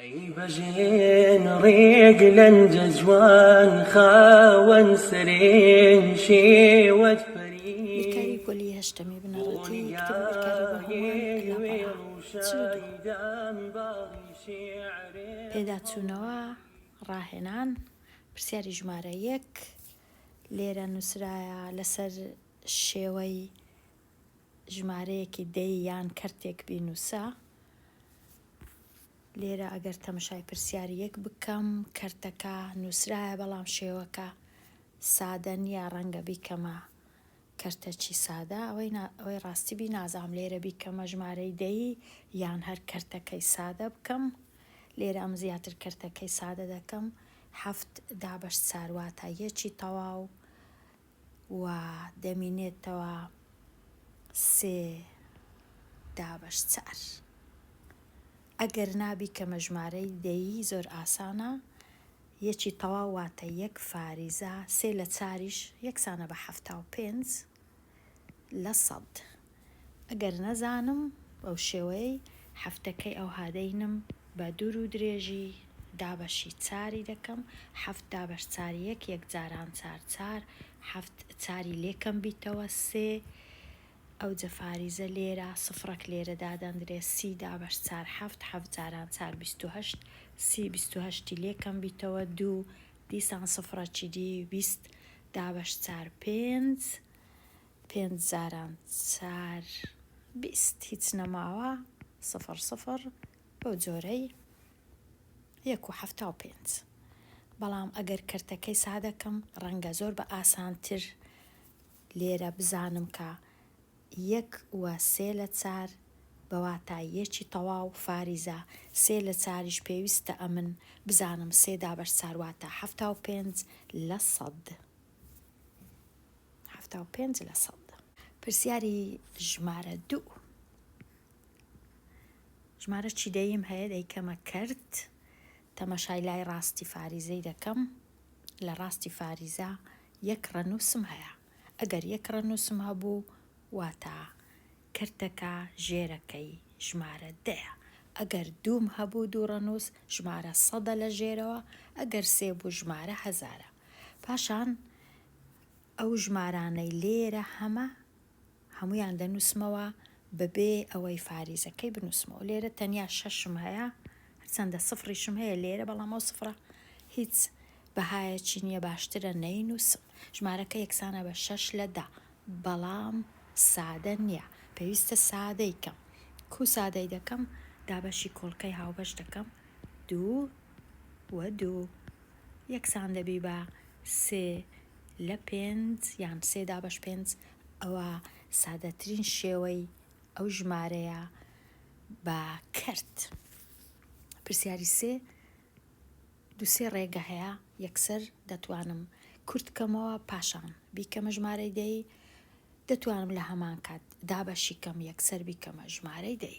ئەی بەژێن ڕێک لەنجە جوان خاوەن سەرێن شێوەت پەری بیرکاری پۆلی هەشتەمی بنەڕەتی کتێبی بیرکاری بۆ هەمووان لاپەڕە 42. پێداچوونەوە ڕاهێنان پرسیاری ژمارە یەک لێرە نووسرایە لەسەر شێوەی ژمارەیەکی دەی یان کەرتێک بینووسە. لێرە ئەگەر تەمەشای پرسیاری یەک بکەم کەرتەکە نووسرایە بەڵام شێوەکە سادە نییە ڕەنگە بیکەمە کەرتەکی سادە ئەوەی ئەوەی ڕاستی بی نازام لێرە بیکەمە ژمارەی دەی یان هەر کەرتەکەی سادە بکەم لێرە ئەم زیاتر کەرتەکەی سادە دەکەم هەفت دابەش چار واتە یەکی تەواو و دەمینێتەوە سێ دابەش چار. ئەگەر نا بیکەمە ژمارەی دەیی زۆر ئاسانە یەکی تەواو واتە یەک فاریزە سێ لە چاریش یەکسانە بە 75 لە سەد. ئەگەر نەزانم بەو شێوەیەی هەفتەکەی ئەوها دەینم بە دوور و درێژی دابەشی چاری دەکەم هەفت دابەش چار یەک یەک جاران چار چار هەفت چاری لێ کەم بیتەوە سێ ئەوجە فاریزە لێرە سفڕەک لێرە دادەندرێ سی دابەش چار هەفت هەفت جاران چار 28 سی 28ی لێ کەم بیتەوە دوو دیسان سفڕەکی دی 20 دابەش چار پێنج پێنج جاران چار 20 هیچ نەماوە سفر سفر بەو جۆرەی یەک و 75 بەڵام ئەگەر کەرتەکەی سادەکەم ڕەنگە زۆر بە ئاسانتر لێرە بزانم کە یەک و سێ لە چار بە واتای یەکی تەواو فاریزە سێ لە چاریش پێویستە ئەمن بزانم سێ دابەش چار واتە 75 لە سەد 75 لە سەد. پرسیاری ژمارە دوو ژمارە چی دەیم هەیە دەیکەمە کەرت تەمەشای لای ڕاستی فاریزەی دەکەم لە ڕاستی فاریزە یەک ڕەنووسم هەیە ئەگەر یەک ڕەنووسم هەبوو واتە کەرتەکە ژێرەکەی ژمارە دەیە ئەگەر دووم هەبوو دوو ڕەنووس ژمارە سەدە لە ژێرەوە ئەگەر سێ بوو ژمارە هەزارە پاشان ئەو ژمارانەی لێرە هەمە هەموویان دەنووسمەوە بەبێ ئەوەی فاریزەکەی بنووسمەوە لێرە تەنیا شەشم هەیە هەرچەندە سفڕیشم هەیە لێرە بەڵام ئەو سفرە هیچ بەهایەکی نییە باشترە نەینووسم ژمارەکە یەکسانە بە شەش لە دە بەڵام سادە نییە پێویستە سادەی کەم کو سادەی دەکەم دابەشی کۆڵکەی هاوبەش دەکەم دوو و دوو یەکسان دەبی بە سێ لە پێنج یان سێ دابەش پێنج ئەوە سادەترین شێوەی ئەو ژمارەیە بە کەرت. پرسیاری سێ دوو سێ ڕێگە هەیە یەکسەر دەتوانم کورت کەمەوە پاشان بیکەمە ژمارەی دەی دەتوانم لە هەمان کات دابەشی کەم یەکسەر بیکەمە ژمارەی دەی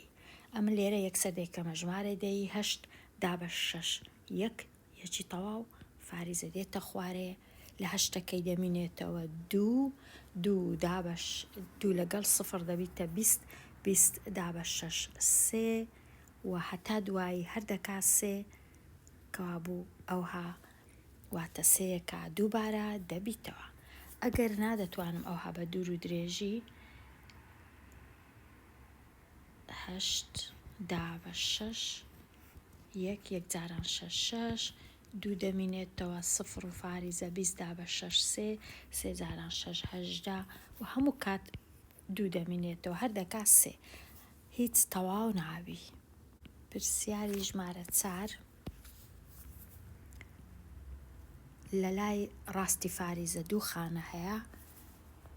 ئەمن لێرە یەکسەر دەیکەمە ژمارەی دەی هەشت دابەش شەش یەک یەکی تەواو فاریزە دێتە خوارێ لە هەشتەکەی دەمینێتەوە دوو دوو دابەش دوو لەگەڵ سفر دەبیتە 20 20 دابەش شەش سێ و هەتا دوایی هەر دەکا سێ کەوابوو ئەوها واتە سێیەکە دووبارە دەبیتەوە ئەگەر نا دەتوانم ئەوها بە دوور و درێژی هەشت دابەش شەش یەک یەک جاران شەش شەش دوو دەمینێتەوە سفر و فاریزە 20 دابەش شەش سێ سێ جاران شەش هەژدە و هەموو کات دوو دەمینێتەوە هەر دەکا سێ هیچ تەواو نابی. پرسیاری ژمارە چار لە لای ڕاستی فاریزە دوو خانە هەیە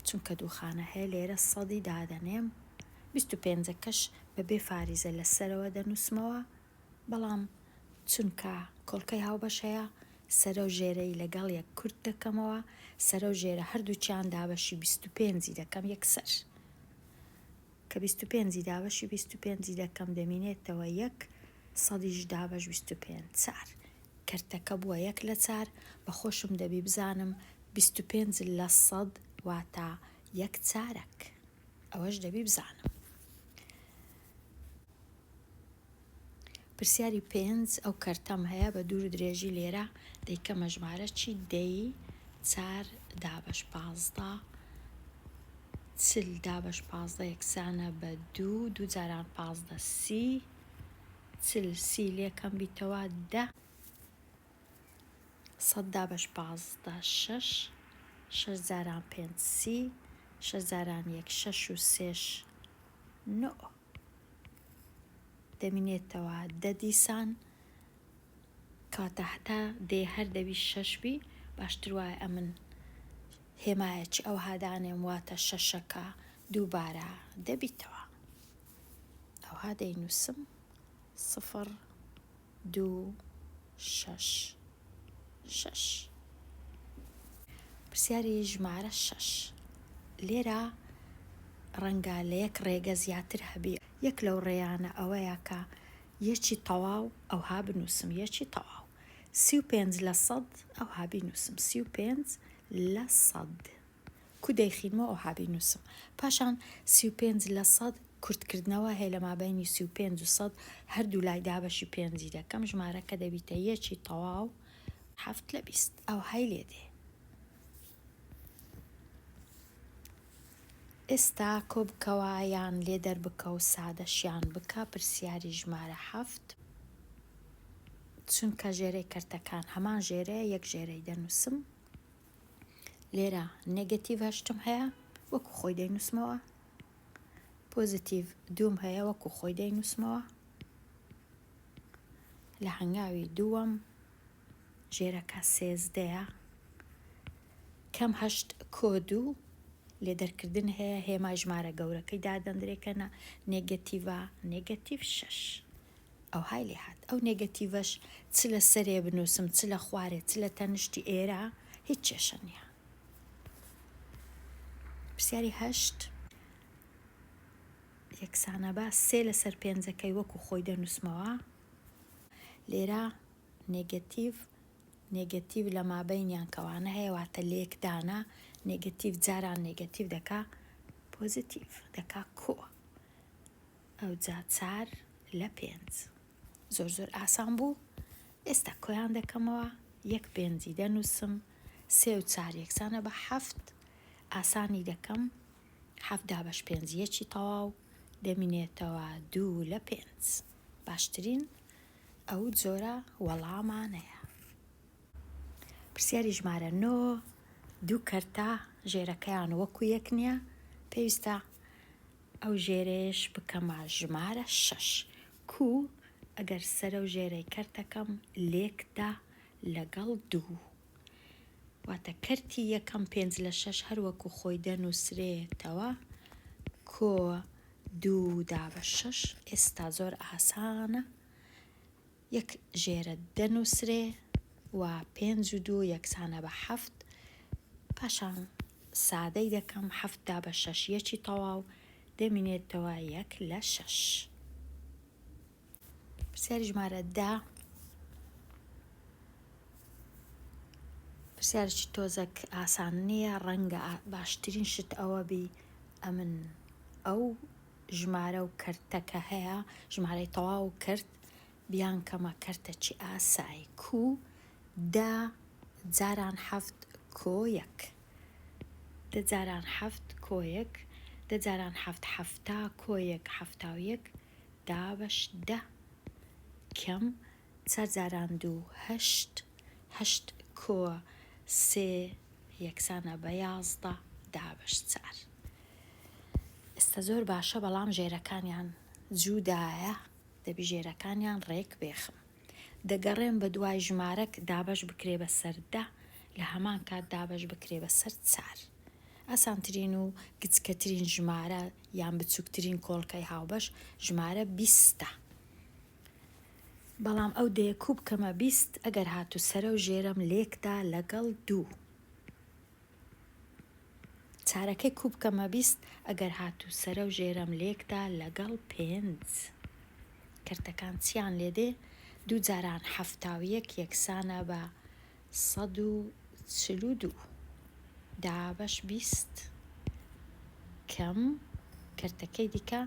چونکە دوو خانە هەیە لێرە سەدی دادەنێم 25ەکەش بەبێ فاریزە لە سەرەوە دەنووسمەوە بەڵام چونکە کۆڵکەی هاوبەش هەیە سەرە و ژێرەی لەگەڵ یەک کورت دەکەمەوە سەرە و ژێرە هەردووکیان دابەشی 25ی دەکەم یەکسەر کە 25ی دابەشی 25ی دەکەم دەمینێتەوە یەک سەدیش دابەش 25 چار کەرتەکە بووە یەک لە چار بە خۆشم دەبی بزانم 25 لە سەد واتە یەک چارەک ئەوەش دەبی بزانم. پرسیاری پێنج، ئەو کەرتەم هەیە بە دوور و درێژی لێرە دەیکەمە ژمارە چی؟ دەی چار دابەش 15 40 دابەش 15 یەکسانە بە دوو، دوو جاران 15 30، 40 سی لێکەم بیتەوە دە، سەد دابەش 15 شەش، شەش جاران پێنج 30، شەش جاران یەک شەش و سێش نۆ. دەمینێتەوە دە دیسان کەواتە هەتا دێ هەر دەبی شەش بی باشتر وایە ئەمن هێمایەکی ئەوها دانێم واتە شەشەکە دووبارە دەبیتەوە ئەوها دەینووسم سفر دوو شەش شەش. پرسیاری ژمارە شەش، لێرە ڕەنگە لە یەک ڕێگە زیاتر هەبی، یەک لەو ڕێیانە ئەوەیە کە یەکی تەواو ئەوها بنووسم، یەکی تەواو 35 لە سەد ئەوها بینووسم، 35 لە سەد. کو دەیخینمەوە ئەوها بینووسم. پاشان 35 لە سەد کورتکردنەوە هەیە لە مابەینی 35 و سەد، هەردوو لای دابەشی پێنجی دەکەم، ژمارەکە دەبیتە یەکی تەواو حەفت لە 20 ئەوهای لێ دێ. ئێستا کۆ بکەوە یان لێ دەربکە و سادەشیان بکە پرسیاری ژمارە حەفت. چونکە ژێرەی کەرتەکان هەمان ژێرەیە یەک ژێرەی دەنووسم. لێرە negative هەشتم هەیە وەکو خۆی دەینووسمەوە، positive دووم هەیە وەکو خۆی دەینووسمەوە. لە هەنگاوی دووەم ژێرەکە سێزدەیە کەم هەشت کۆ دوو لێ دەرکردن هەیە هێمای ژمارە گەورەکەی دادەندرێ کە negative ە negative شەش ئەوهای لێ هات. ئەو negative ەش چ لە سەرێ بنووسم چ لە خوارێ چ لە تەنشتی ئێرە هیچ کێشە نییە. پرسیاری هەشت یەکسانە بە سێ لەسەر پێنجەکەی وەکو خۆی دەنووسمەوە. لێرە negative negative لە مابەینیان کەوانە هەیە واتە لێکدانە negative جاران negative دەکا positive دەکا کۆ. ئەوجا چار لە پێنج. زۆر زۆر ئاسان بوو. ئێستا کۆیان دەکەمەوە یەک پێنجی دەنووسم سێ و چار یەکسانە بە حەفت ئاسانی دەکەم حەفت دابەش پێنج یەکی تەواو دەمینێتەوە دوو لە پێنج. باشترین ئەو جۆرە وەڵامانەیە. پرسیاری ژمارە نۆ، دوو کەرتە ژێرەکەیان وەکو یەک نییە پێویستە ئەو ژێرەیەش بکەمە ژمارە شەش. کو ئەگەر سەرەو ژێرەی کەرتەکەم لێکدا لەگەڵ دوو. واتە کەرتی یەکەم پێنج لە شەش هەر وەکو خۆی دەنووسرێتەوە کۆ دوو دابەش شەش. ئێستا زۆر ئاسانە یەک ژێرە دەنووسرێ و پێنج و دوو یەکسانە بە حەفت. پاشان سادەی دەکەم حەفت دابەش شەش یەکی تەواو دەمینێتەوە یەک لە شەش. پرسیاری ژمارە دە پرسیارێکی تۆزەک ئاسان نییە، ڕەنگە باشترین شت ئەوە بی ئەمن ئەو ژمارە و کەرتە کە هەیە ژمارەی تەواو کەرت بیانکەمە کەرتەکی ئاسایی کو دە جاران حەفت کۆ یەک دە جاران حەفت کۆ یەک دە جاران حەفت 70 کۆ یەک 71 دابەش دە کەم چار جاران دوو هەشت هەشت کۆ سێ یەکسانە بە 11 دابەش چار. ئێستا زۆر باشە بەڵام ژێرەکانیان جودایە دەبی ژێرەکانیان ڕێک بێخم. دەگەڕێم بە دوای ژمارەک دابەش بکرێ بە سەر دە لە هەمان کات دابەش بکرێ بە سەر چار. ئاسانترین و گچکەترین ژمارە یان بچووکترین کۆڵکەی هاوبەش ژمارە بیستە. بەڵام ئەو دەیە کوو بکەمە 20 ئەگەر هاتوو سەرە و ژێرەم لێکدا لەگەڵ دوو. چارەکەی کوو بکەمە 20 ئەگەر هاتوو سەرە و ژێرەم لێکدا لەگەڵ پێنج. کەرتەکان چیان لێ دێ؟ دوو جاران 71 یەکسانە بە 142 دابەش 20 کەم کەرتەکەی دیکە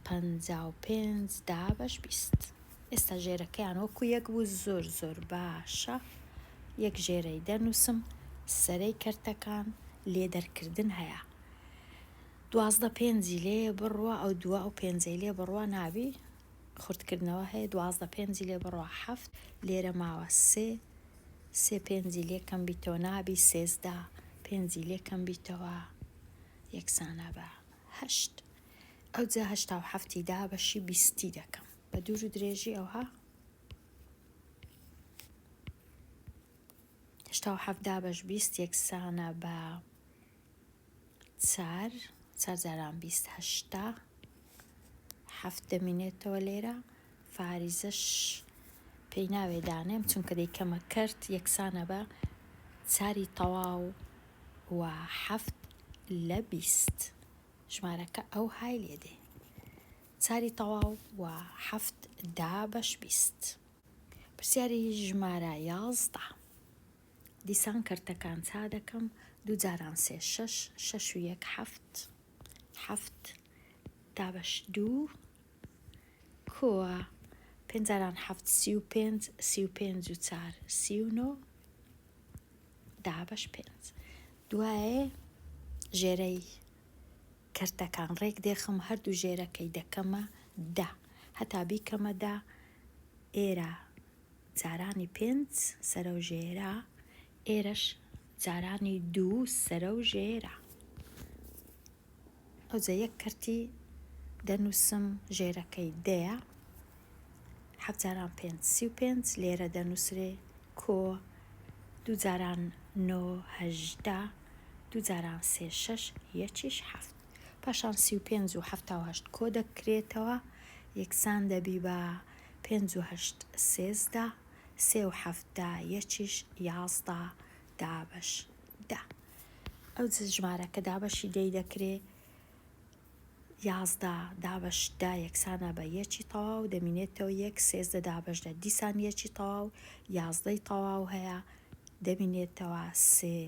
55 دابەش 20. ئێستا ژێرەکەیان وەکو یەک بوو زۆر زۆر باشە یەک ژێرەی دەنووسم سەرەی کەرتەکان لێ دەرکردن هەیە 12 پێنجی لێ بڕوا ئەو دووە ئەو پێنجەی لێ بڕوا نابی خوردکردنەوە هەیە 12 پێنجی لێ بڕوا حەفت لێرە ماوە سێ سێ پێنجی لێ کەم بیتەوە نابی 13 پێنجی لێ کەم بیتەوە یەکسانە بە هەشت ئەوجا 87ی دابەشی بیستی دەکەم بە دوور و درێژی ئەوها 87 دابەش 20 یەکسانە بە چار چار جاران 20 هەشتا حەفت دەمینێتەوە لێرە فاریزەش پێی ناوێ دانێم چونکە دەیکەمە کەرت یەکسانە بە چاری تەواو و حەفت لە 20 ژمارەکە ئەو های لێ دێ چاری تەواو و حەفت دابەش 20. پرسیاری ژمارە 11 دیسان کەرتەکان چا دەکەم دوو جاران سێ شەش شەش و یەک حەفت حەفت دابەش دوو کۆە پێنج جاران حەفت 35 35 و چار 39 دابەش پێنج دوایێ ژێرەی کەرتەکان ڕێک دێخم هەردوو ژێرەکەی دەکەمە دە هەتا بیکەمە دە ئێرە جارانی پێنج سەرەو ژێرە ئێرەش جارانی دوو سەرەو ژێرە ئەوجا یەک کەرتی دەنووسم ژێرەکەی دەیە حەفت جاران پێنج 35 لێرە دەنووسرێ کۆ دوو جاران نۆ هەژدە دوو جاران سێ شەش یەکیش حەفت پاشان 35 و 78 کۆ دەکرێتەوە یەکسان دەبی بە پێنج و هەشت سێزدە سێ و حەفت دا یەکیش یازدە دابەش دە ئەو ژمارەکە دابەشی دەی دەکرێ یازدە دابەش دە یەکسانە بە یەکی تەواو دەمینێتەوە یەک سێزدە دابەش دە دیسان یەکی تەواو یازدەی تەواو هەیە دەمینێتەوە سێ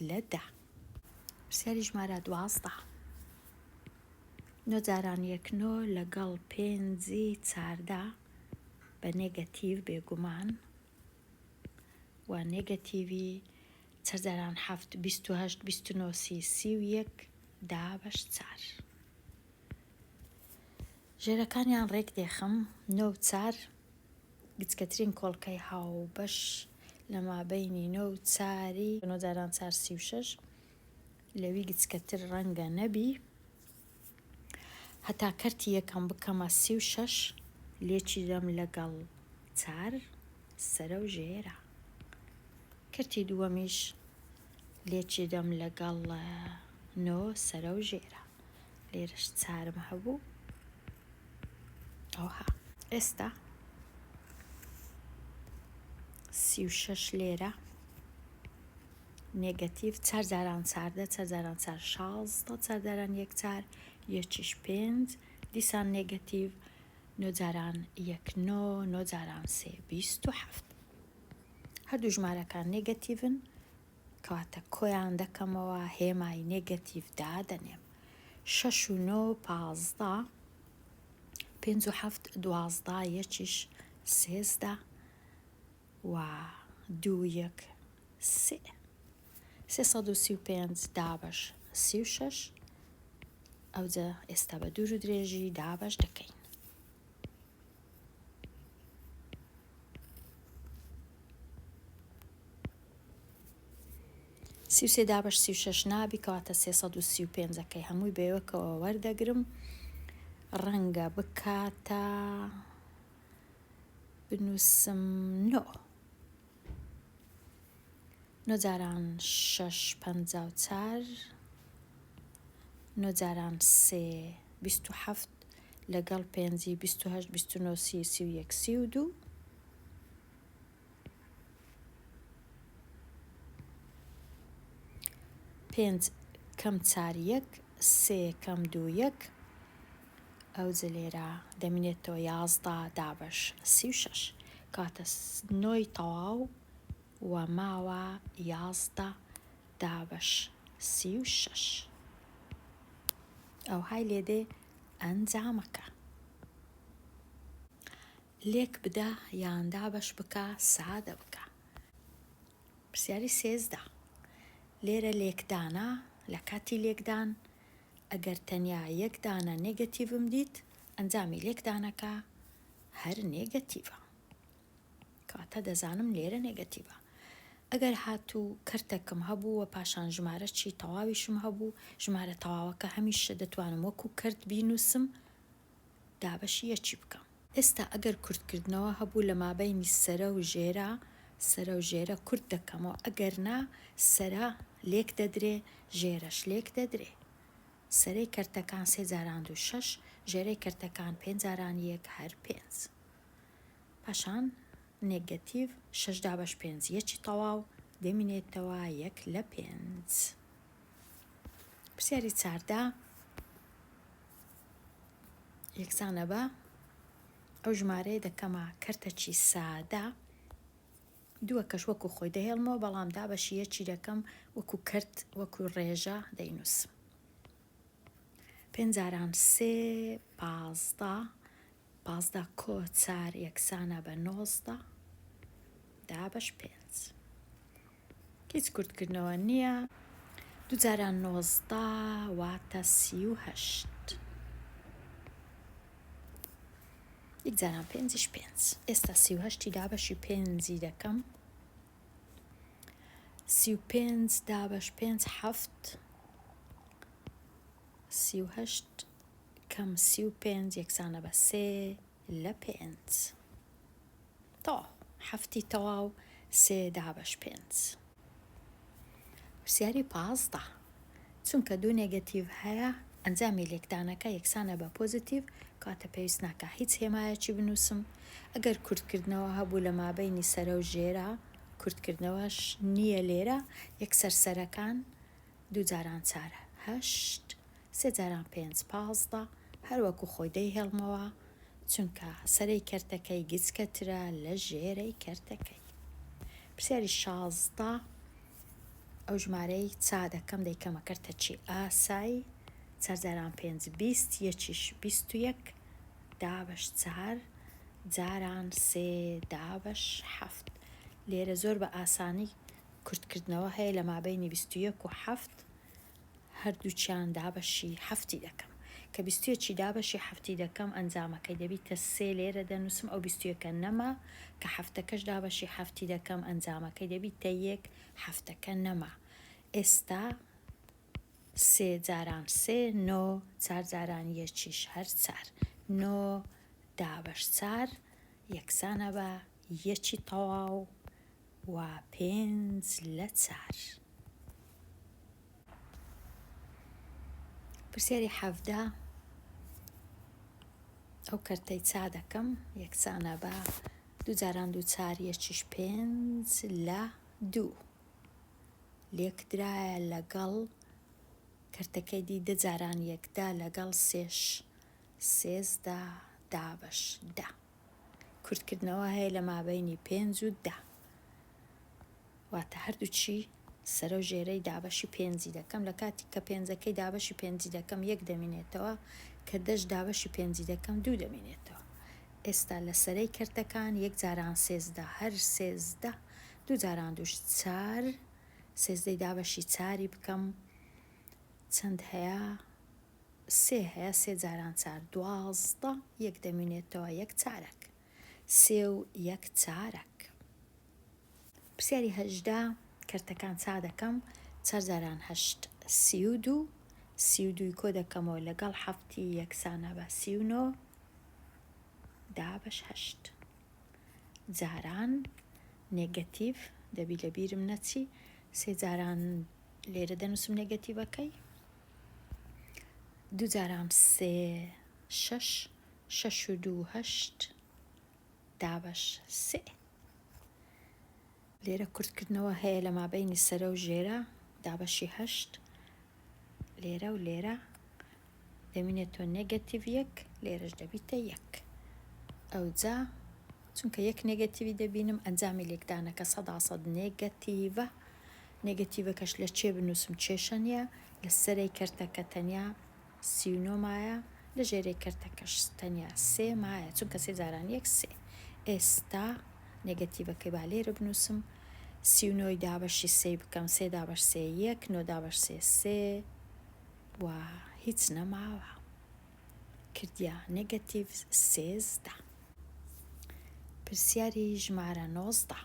لە دە. پرسیاری ژمارە دوازدە نۆ جاران یەک نۆ لەگەڵ پێنجی چاردە بە نێگەتیڤ بێگومان و نێگەتیڤی چەر جاران حەفت 28 29 سی 31 دابەش چار ژێرەکانیان ڕێک دێخم نۆ و چار گچکەترین کۆڵکەی هاوبەش لە مابەینی نۆ و چاری نۆ جاران چار 36 لەوی گچکەتر ڕەنگە نەبی هەتا کەرتی یەکەم بکەمە 36 لێکی دەم لەگەڵ چار سەرە و ژێرە کەرتی دووەمیش لێکی دەم لەگەڵ نۆ سەرە و ژێرە لێرەش چارم هەبوو ئەوها ئێستا 36 لێرە نێگەتیڤ چار جاران چاردە چار جاران چار شازدە چار جاران یەک چار یەکیش پێنج دیسان نێگەتیڤ نۆ جاران یەک نۆ نۆ جاران سێ 27 هەردوو ژمارەکان نێگەتیڤن کەواتە کۆیان دەکەمەوە هێمای نێگەتیڤ دادەنێم شەش و نۆ پازدە پێنج و حەفت دوازدە یەکیش سێزدە و دوو یەک سێ 335 دابەش 36 ئەوجە ئێستا بە دوور و درێژی دابەش دەکەین. 33 دابەش 36 نابی کەواتە 335ەکەی هەمووی بەیەکەوە وەردەگرم ڕەنگە بکاتە بنووسم نۆ نۆ جاران شەش 54 نۆ جاران سێ 27 لەگەڵ پێنجی 28 29 سی 31 32 پێنج کەم چار یەک سێ کەم دوو یەک ئەوجە لێرە دەمینێتەوە یازدە دابەش 36 کاتە نۆی تەواو و ماوە یازدە دابەش 36 ئەوهای لێدێ ئەنجامەکە. لێک بدە یان دابەش بکە سادە بکە. پرسیاری 13. لێرە لێکدانە، لە کاتی لێکدان ئەگەر تەنیا یەک دانە نێگەتیڤم دیت ئەنجامی لێکدانەکە هەر نێگەتیڤە. کەواتە دەزانم لێرە نێگەتیڤە. ئەگەر هاتوو کەرتەکم هەبوو و پاشان ژمارەکی تەواویشم هەبوو، ژمارە تەواوەکە هەمیشە دەتوانم وەکو کەرت بینووسم دابەشی یەکی بکەم. ئێستا ئەگەر کورتکردنەوە هەبوو لە مابەینی سەرە و ژێرە، سەرە و ژێرە کورت دەکەمەوە، ئەگەر نا سەرە لێک دەدرێ، ژێرەش لێک دەدرێ. سەرەی کەرتەکان سێ جاران دوو شەش، ژێرەی کەرتەکان پێنج جاران یەک هەر پێنج. پاشان نێگەتیڤ شەش دابەش پێنج یەکی تەواو دەمینێتەوە یەک لە پێنج. پرسیاری 14 یەکسانە بە ئەو ژمارەیە دەکەمە کەرتەکی سادە دووەکەش وەکو خۆی دەهێڵمەوە بەڵام دابەشی یەکی دەکەم وەکو کەرت وەکو ڕێژە دەینووسم پێنج جاران سێ 15 15 کۆ چار یەکسانە بە 19 دابەش پێنج هیچ کورتکردنەوە نییە. دوو جاران 19 واتە 38. یەک جاران پێنجیش پێنج. ئێستا 38ی دابەشی پێنجی دەکەم. 35 دابەش پێنج حەفت. 38 کەم 35 یەکسانە بە سێ لە پێنج. تەواو حەفتی تەواو سێ دابەش پێنج. پرسیاری 15. چونکە دوو نێگەتیڤ هەیە ئەنجامی لێکدانەکە یەکسانە بە پۆزیتیڤ کەواتە پێویست ناکا هیچ هێمایەکی بنووسم ئەگەر کورتکردنەوە هەبوو لە مابەینی سەرە و ژێرە کورتکردنەوەش نییە لێرە یەکسەر سەرەکان دوو جاران چار هەشت سێ جاران پێنج 15 هەر وەکو خۆی دەیهێڵمەوە چونکە سەرەی کەرتەکەی گچکەترە لە ژێرەی کەرتەکەی. پرسیاری 16 ئەو ژمارەی چا دەکەم دەیکەمە کەرتەکی ئاسایی چار جاران پێنج 20 یەکیش 21 دابەش چار جاران سێ دابەش حەفت. لێرە زۆر بە ئاسانی کورتکردنەوە هەیە لە مابەینی 21 و حەفت هەردووکیان دابەشی حەفتی دەکەم. کە بیستویەکی دابەشی حەفتی دەکەم ئەنجامەکەی دەبیتە سێ لێرە دەنووسم ئەو بیستویەکە نەما کە حەفتەکەش دابەشی حەفتی دەکەم ئەنجامەکەی دەبیتە یەک حەفتەکە نەما ئێستا سێ جاران سێ نۆ چار جاران یەکیش هەر چار نۆ دابەش چار یەکسانە بە یەکی تەواو و پێنج لە چار. پرسیاری 17 ئەو کەرتەی چا دەکەم یەکسانە بە دوو جاران دوو چار یەکیش پێنج لە دوو لێکدرایە لەگەڵ کەرتەکەی دی دە جاران یەکدا لەگەڵ سێش 13 دابەش دە کورتکردنەوە هەیە لە مابەینی پێنج و دە واتە هەردووکی سەرە و ژێرەی دابەشی پێنجی دەکەم لە کاتی کە پێنجەکەی دابەشی پێنجی دەکەم یەک دەمینێتەوە کە دەش دابەشی پێنجی دەکەم دوو دەمینێتەوە ئێستا لە سەرەی کەرتەکان یەک جاران 13 هەر 13 دوو جاران دووش چار سێزدەی دابەشی چاری بکەم چەند هەیە سێ هەیە سێ جاران چار 12 یەک دەمینێتەوە یەک چارەک سێ و یەک چارەک. پرسیاری 18 کەرتەکان چا دەکەم چار جاران هەشت 32 32ی کۆ دەکەمەوە لەگەڵ حەفتی یەکسانە بە 39 دابەش هەشت جاران نێگەتیڤ دەبی لە بیرم نەچی سێ جاران لێرە دەنووسم نێگەتیڤەکەی دوو جاران سێ شەش شەش و دوو هەشت دابەش سێ. لێرە کورتکردنەوە هەیە لە مابەینی سەرە و ژێرە دابەشی هەشت لێرە و لێرە دەمینێتەوە نێگەتیڤ یەک لێرەش دەبیتە یەک ئەوجا چونکە یەک نێگەتیوی دەبینم ئەنجامی لێکدانەکە سەدا سەد نێگەتیڤە نێگەتیڤەکەش لە چێ بنووسم کێشە نییە لە سەرەی کەرتەکە تەنیا 39 مایە لە ژێرەی کەرتەکەش تەنیا سێ مایە چونکە سێ جاران یەک سێ. ئێستا نێگەتیڤەکەی با لێرە بنووسم 39 ی دابەشی سێی بکەم سێ دابەش سێ یەک نۆ دابەش سێ سێ و هیچ نەماوە کردیە نێگەتیڤ 13. پرسیاری ژمارە 19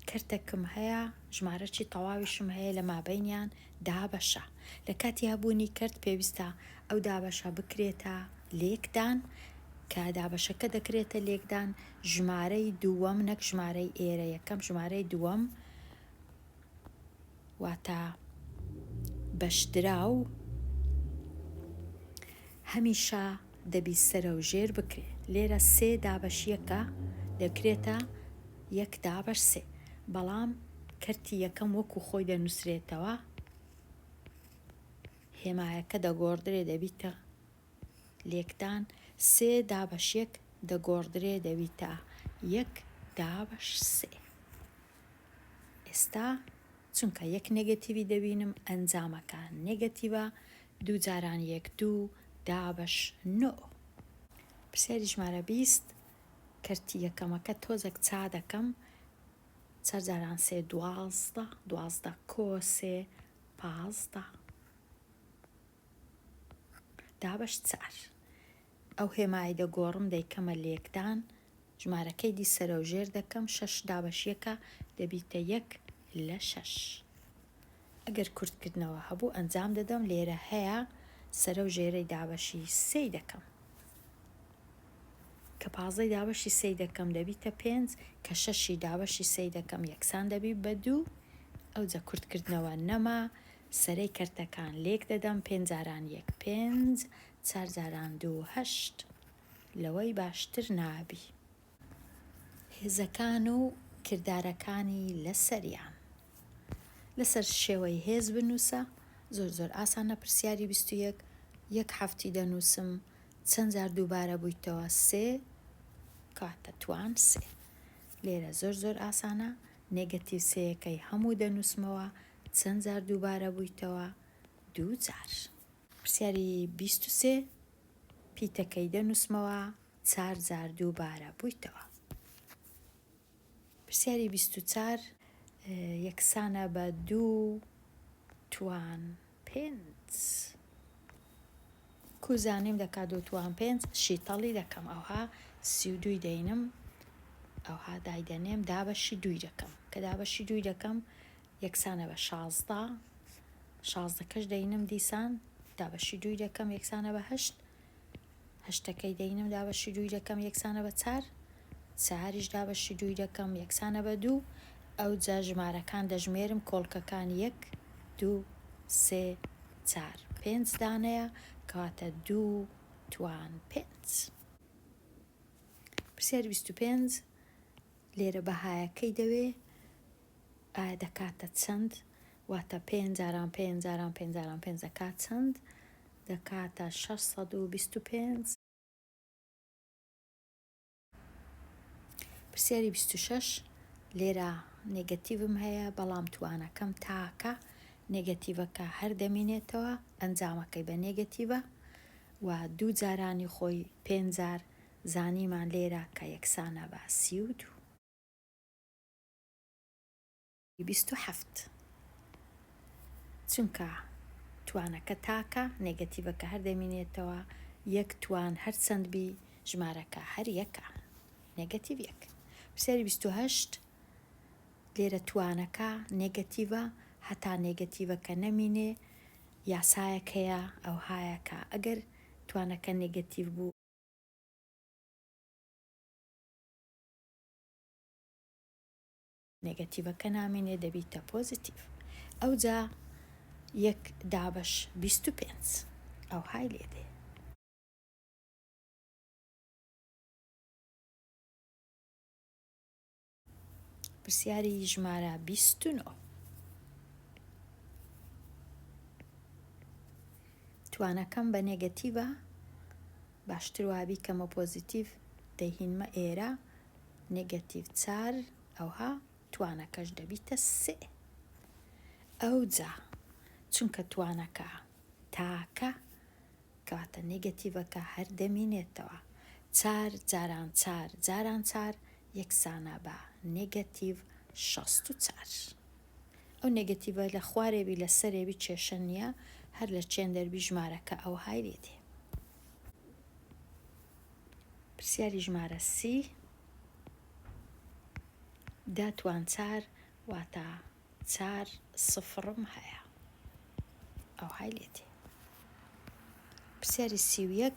کەرتەکم هەیە ژمارەکی تەواویشم هەیە لە مابەینیان دابەشە لە کاتی هەبوونی کەرت پێویستە ئەو دابەشە بکرێتە لێکدان کە دابەشەکە دەکرێتە لێکدان ژمارەی دووەم نەک ژمارەی ئێرە یەکەم ژمارەی دووەم واتە بەشدراو هەمیشە دەبی سەرەوژێر بکرێ لێرە سێ دابەش یەکە دەکرێتە یەک دابەش سێ بەڵام کەرتی یەکەم وەکو خۆی دەنووسرێتەوە هێمایەکە دەگۆڕدرێ دەبیتە لێکدان، سێ دابەش یەک دەگۆڕدرێ دەبیتە یەک دابەش سێ. ئێستا چونکە یەک نێگەتیڤی دەبینم ئەنجامەکە نێگەتیڤە، دوو جاران یەک دوو دابەش نۆ. پرسیاری ژمارە 20 کەرتی یەکەمەکە تۆزەک چا دەکەم چار جاران سێ 12 12 کۆ سێ 15 دابەش چار. ئەو هێمایەی دەگۆڕم دەیکەمە لێکدان، ژمارەکەی دی سەرەوژێر دەکەم، شەش دابەش یەکە دەبیتە یەک لە شەش. ئەگەر کورتکردنەوە هەبوو ئەنجام دەدەم، لێرە هەیە سەرەو ژێرەی دابەشی سێی دەکەم. کە پازدەی دابەشی سێی دەکەم دەبیتە پێنج، کە شەشی دابەشی سێی دەکەم یەکسان دەبی بە دوو، ئەوجە کورتکردنەوە نەما، سەرەی کەرتەکان لێک دەدەم، پێنج جاران یەک پێنج، چار جاران دوو هەشت. لەوەی باشتر نابی. هێزەکان و کردارەکانی لەسەریان. لەسەر شێوەی هێز بنووسە. زۆر زۆر ئاسانە پرسیاری 21 یەک حەفتی دەنووسم چەند جار دووبارە بوویتەوە سێ کەواتە توان سێ. لێرە زۆر زۆر ئاسانە نێگەتیڤ سێیەکەی هەموو دەنووسمەوە چەند جار دووبارە بوویتەوە؟ دوو جار. پرسیاری 23 پیتەکەی دەنووسمەوە چار جار دووبارە بوویتەوە. پرسیاری 24 یەکسانە بە دوو توان پێنج. کو زانیم دەکا دوو توان پێنج شیتەڵی دەکەم ئەوها 32ی دەینم ئەوها دایدەنێم دابەشی دووی دەکەم کە دابەشی دووی دەکەم یەکسانە بە 16 شازدەکەش دەینم دیسان دابەشی دووی دەکەم یەکسانە بە هەشت هەشتەکەی دەینم دابەشی دووی دەکەم یەکسانە بە چار چاریش دابەشی دووی دەکەم یەکسانە بە دوو ئەوجا ژمارەکان دەژمێرم کۆڵکەکان یەک دوو سێ چار پێنج دانەیە کەواتە دوو توان پێنج. پرسیاری 25 لێرە بەهایەکەی دەوێ ئایا دەکاتە چەند؟ واتە پێنج جاران پێنج جاران پێنج جاران پێنج دەکات چەند؟ دەکاتە 625. پرسیاری 26 لێرە نێگەتیڤم هەیە بەڵام توانەکەم تاکە نێگەتیڤەکە هەر دەمینێتەوە ئەنجامەکەی بە نێگەتیڤە و دوو جارانی خۆی پێنج جار زانیمان لێرە کە یەکسانە بە 32. 27 چونکە توانەکە تاکە نێگەتیڤەکە هەر دەمینێتەوە یەک توان هەرچەند بی ژمارەکە هەر یەکە نێگەتیڤ یەک. پرسیاری 28 لێرە توانەکە نێگەتیڤە هەتا نێگەتیڤەکە نەمینێ یاسایەک هەیە ئەوهایە کە ئەگەر توانەکە نێگەتیڤ بوو نێگەتیڤەکە نامێنێ دەبیتە پۆزیتیڤ ئەوجا یەک دابەش 25 ئەوهای لێ دێ. پرسیاری ژمارە 29 توانەکەم بە نێگەتیڤە باشتر وابی کەمە پۆزیتیڤ دەیهینمە ئێرە نێگەتیڤ چار ئەوها توانەکەش دەبیتە سێ ئەوجا چونکە توانەکە تاکە کەواتە نێگەتیڤەکە هەر دەمینێتەوە. چار جاران چار جاران چار یەکسانە بە نێگەتیڤ 64. ئەو نێگەتیڤە لە خوارێ بی لە سەرێ بی کێشە نییە، هەر لە چێندەر بی ژمارەکە ئەوهای لێ دێ. پرسیاری ژمارە سی، دە توان چار واتە چار سفرم هەیە ئەوهای لێ دێ. پرسیاری 31،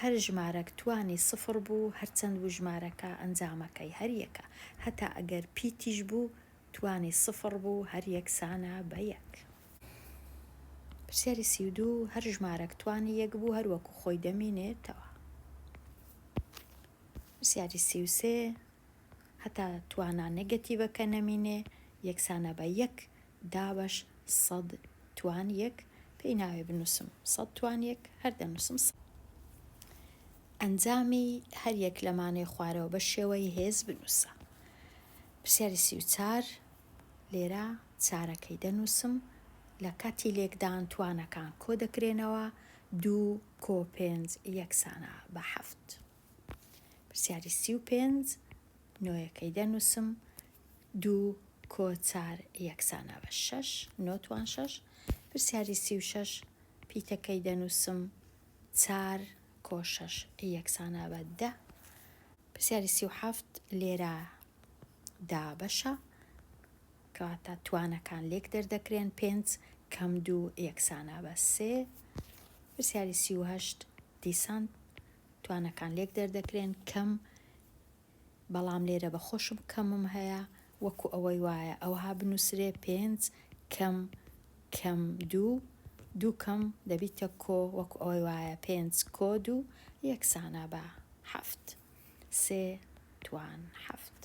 هەر ژمارەک توانی سفر بوو هەرچەند بوو ژمارەکە ئەنجامەکەی هەر یەکە هەتا ئەگەر پیتیش بوو توانی سفر بوو هەر یەکسانە بە یەک. پرسیاری 32، هەر ژمارەک توانی یەک بوو هەر وەکو خۆی دەمینێتەوە. پرسیاری 33، هەتا توانا نێگەتیڤەکە نەمینێ یەکسانە بە یەک دابەش سەد توان یەک، پێی ناوێ بنووسم سەد توان یەک، هەر دەنووسم سەد. ئەنجامی هەر یەک لەمانەی خوارەوە بە شێوەی هێز بنووسە. پرسیاری 34، لێرە چارەکەی دەنووسم، لە کاتی لێکدان توانەکان کۆ دەکرێنەوە، دوو کۆ پێنج یەکسانە بە حەفت. پرسیاری 35، نۆیەکەی دەنووسم، دوو کۆ چار یەکسانە بە شەش، نۆ توان شەش. پرسیاری 36، پیتەکەی دەنووسم، چار کۆ شەش یەکسانە بە دە. پرسیاری 37، لێرە دابەشە، کەواتە توانەکان لێک دەردەکرێن، پێنج کەم دوو یەکسانە بە سێ. پرسیاری 38، دیسان توانەکان لێک دەردەکرێن، کەم، بەڵام لێرە بە خۆشم کەمم هەیە، وەکو ئەوەی وایە ئەوها بنووسرێ پێنج کەم کەم دوو، دوو کەم دەبیتە کۆ، وەکو ئەوەی وایە پێنج کۆ دوو یەکسانە بە حەفت، سێ توان حەفت.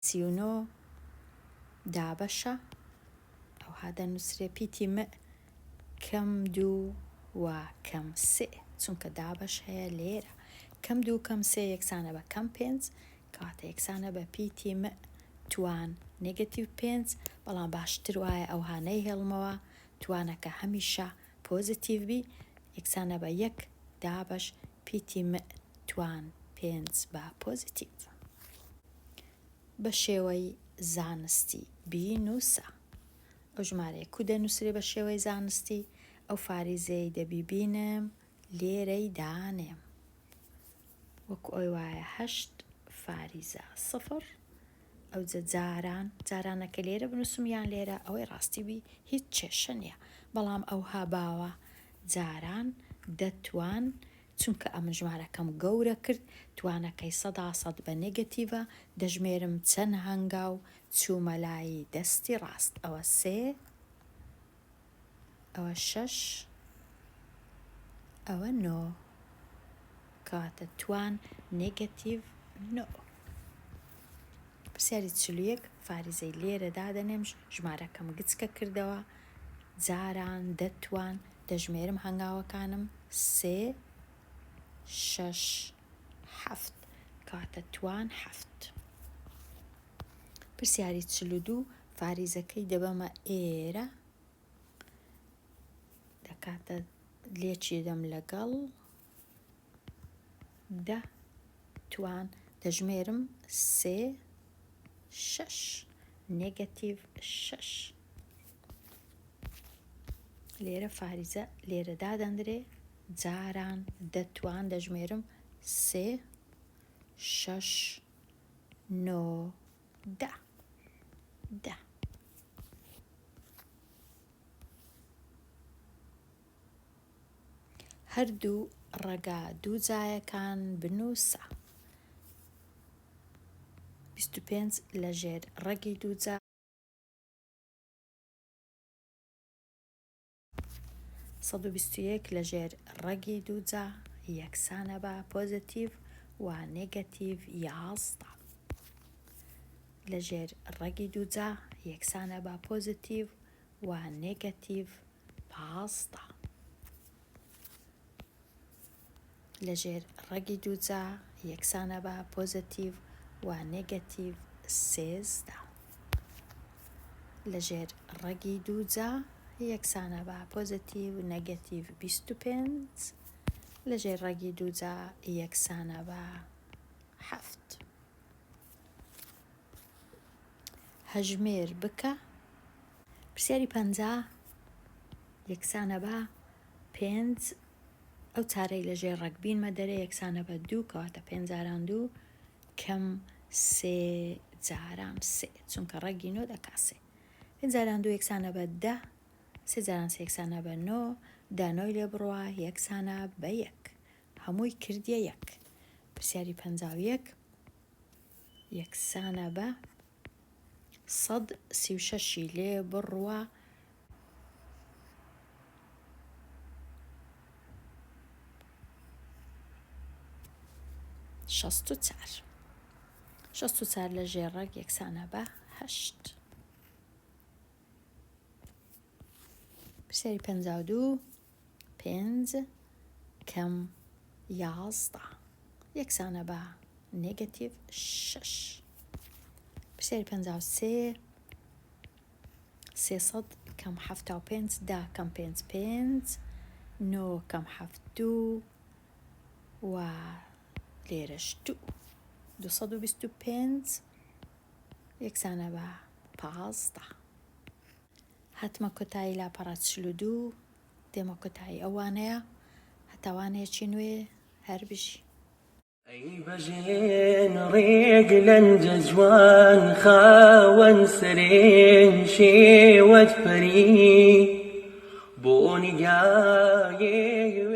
39، دابەشە، ئەوها دەنووسرێ پیتی م کەم دوو و کەم سێ، چونکە دابەش هەیە لێرە، کەم دوو کەم سێ یەکسانە بە کەم پێنج، کەواتە یەکسانە بە پیتی م توان نێگەتیڤ پێنج، بەڵام باشتر وایە ئەوها نەیهێڵمەوە، توانەکە هەمیشە پۆزیتیڤ بی، یەکسانە بە یەک دابەش پیتی م توان پێنج بە پۆزیتیڤ. بە شێوەی زانستی بینووسە. ئەو ژمارەیە کو دەنووسرێ بە شێوەی زانستی، ئەو فاریزەی دەبی بینم لێرەی دانێم. وەکو ئەوی وایە هەشت فاریزە سفر، ئەوجە جاران، جارانەکە لێرە بنووسم یان لێرە، ئەوەی ڕاستی بی هیچ کێشە نییە، بەڵام ئەوها باوە جاران دەتوان، چونکە ئەمن ژمارەکەم گەورە کرد، توانەکەی سەدا سەد بە نێگەتیڤە، دەژمێرم چەند هەنگاو چوومە لای دەستی ڕاست، ئەوە سێ، ئەوە شەش، ئەوە نۆ، کەواتە توان نێگەتیڤ نۆ. پرسیاری 41، فاریزەی لێرە دادەنێم، ژمارەکەم گچکە کردەوە، جاران دەتوان، دەژمێرم هەنگاوەکانم، سێ، شەش، حەفت، کەواتە توان حەفت. پرسیاری 42، فاریزەکەی دەبەمە ئێرە، دەکاتە لێکی دەم لەگەڵ دە توان، دەژمێرم سێ، شەش، نێگەتیڤ شەش. لێرە فاریزە لێرە دادەندرێ، جاران دەتوان، دەژمێرم سێ، شەش، نۆ، دە، دە. هەردوو ڕەگە دووجایەکان بنووسە. 25 لەژێر ڕەگی دووجا. 121 لەژێر ڕەگی دووجا یەکسانە بە پۆزەتیڤ و نێگەتیڤ 11. لەژێر ڕەگی دووجا یەکسانە بە پۆزەتیڤ و نێگەتیڤ 15. لەژێر ڕەگی دووجا یەکسانە بە پۆزەتیڤ و نێگەتیڤ 13. لەژێر ڕەگی دووجا یەکسانە بە پۆزەتیڤ و نێگەتیڤ 25. لە ژێر ڕەگی دووجا یەکسانە بە حەفت. هەژمێر بکە. پرسیاری 50 یەکسانە بە پێنج ئەو چارەی لە ژێر ڕەگ بینمە دەرێ یەکسانە بە دوو کەواتە پێنج جاران دوو کەم سێ جاران سێ چونکە ڕەگی نۆ دەکا سێ. پێنج جاران دوو یەکسانە بە دە سێ جاران سێ یەکسانە بە نۆ دە نۆی لێ بڕوا یەکسانە بە یەک هەمووی کردیە یەک. پرسیاری 51 یەکسانە بە 136ی لێ بڕوا 64. 64 لە ژێر ڕەگ یەکسانە بە هەشت. پرسیاری 52 پێنج کەم 11 یەکسانە بە negative شەش. پرسیاری 53 300 کەم 75 دە کەم پێنج پێنج نۆ کەم حەفت دوو و لێرەش دوو 225 یەکسانە بە 15. هاتمە کۆتایی لاپەڕە 42 دێمە کۆتایی ئەو وانەیە هەتا وانەیەکی نوێ هەر بژی. ئەی بەژێن ڕێگ لەنجە جوان خاوەن سەرێن شێوەت پەری بۆ نیگایێ.